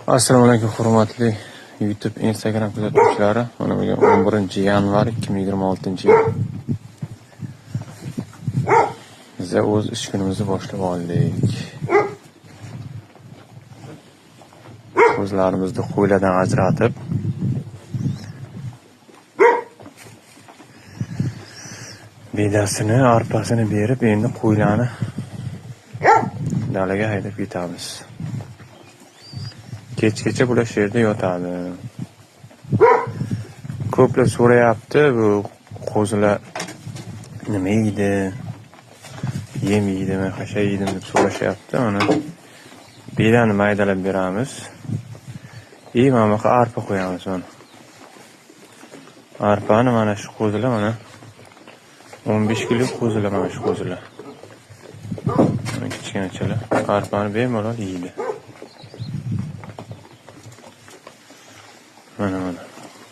Assalomu alaykum hurmatli YouTube, Instagram kuzatuvchilari. Mana bugun 11 yanvar 2026-yil. Biz o'z ish kunimizni boshlab oldik. Ko'zlarimizni qo'ylardan ajratib, bedasini, arpasini berib, endi qo'ylarni dalaga haydab ketamiz. Kechgacha bular shu yerda yotadi. Ko'plar so'rayapti, bu qo'zilar nima yeydi? Yem yeydimi, hasha yeydimi deb so'rashyapti. Mana bedani maydalab beramiz. И mana buyoqqa arpa qo'yamiz mana. Arpani mana shu qo'zilar, mana 15 kilo qo'zilar, mana shu qo'zilar. Mana kichkinachalar arpani bemalol yeydi. Mana mana.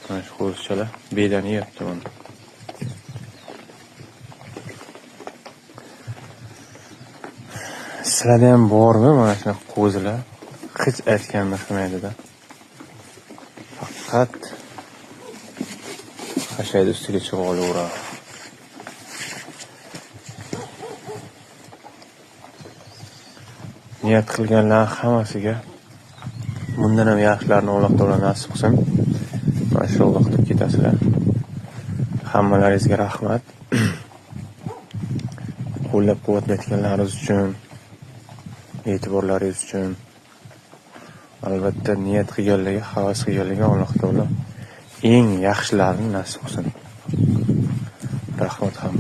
Mana shu qo'zichalar bedani yeyapti mana. Sizlarda ham bormi mana shunaqa qo'zilar? Hech aytganini qilmaydida. Faqat hashayni ustiga chiqib olaveradi. Niyat qilganlar hammasiga bundan ham yaxshilarni Alloh taolo nasib qilsin. Mashalloh deb ketasizlar. Hammalaringizga rahmat. Qo'llab-quvvatlayotganlaringiz uchun, e'tiborlaringiz uchun. Albatta niyat qilganlarga, havas qilganlarga Alloh taolo eng yaxshilarini nasib qilsin. Rahmat hammaga.